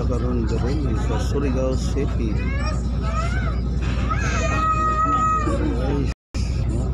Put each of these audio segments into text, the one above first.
Karon diri sa Surigao City. Guys, no?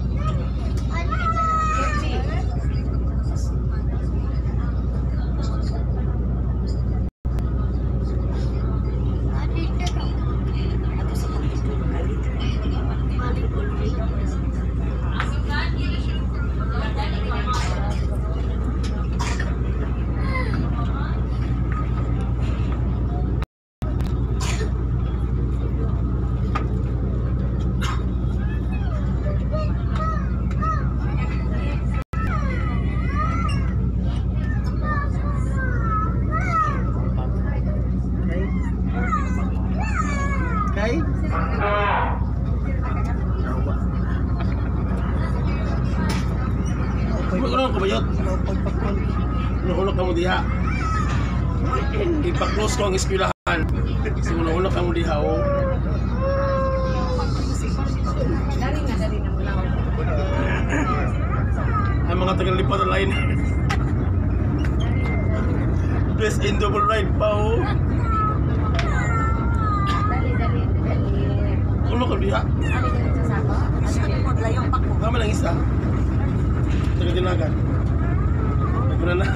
Kay? Kay? Ano ka bayot? Una-una ka mo diha. Ipa-close ko ang eskwelahan. Kasi una-una ka mo diha, oh. Dali na, dali na mula. Ang mga tagalipad na line. Best in double ride pa, oh. Dali, dali, dali. Ulo ka diha. Ano ka sa sako? Tama lang isa. Taga-dinagan. Naguna na.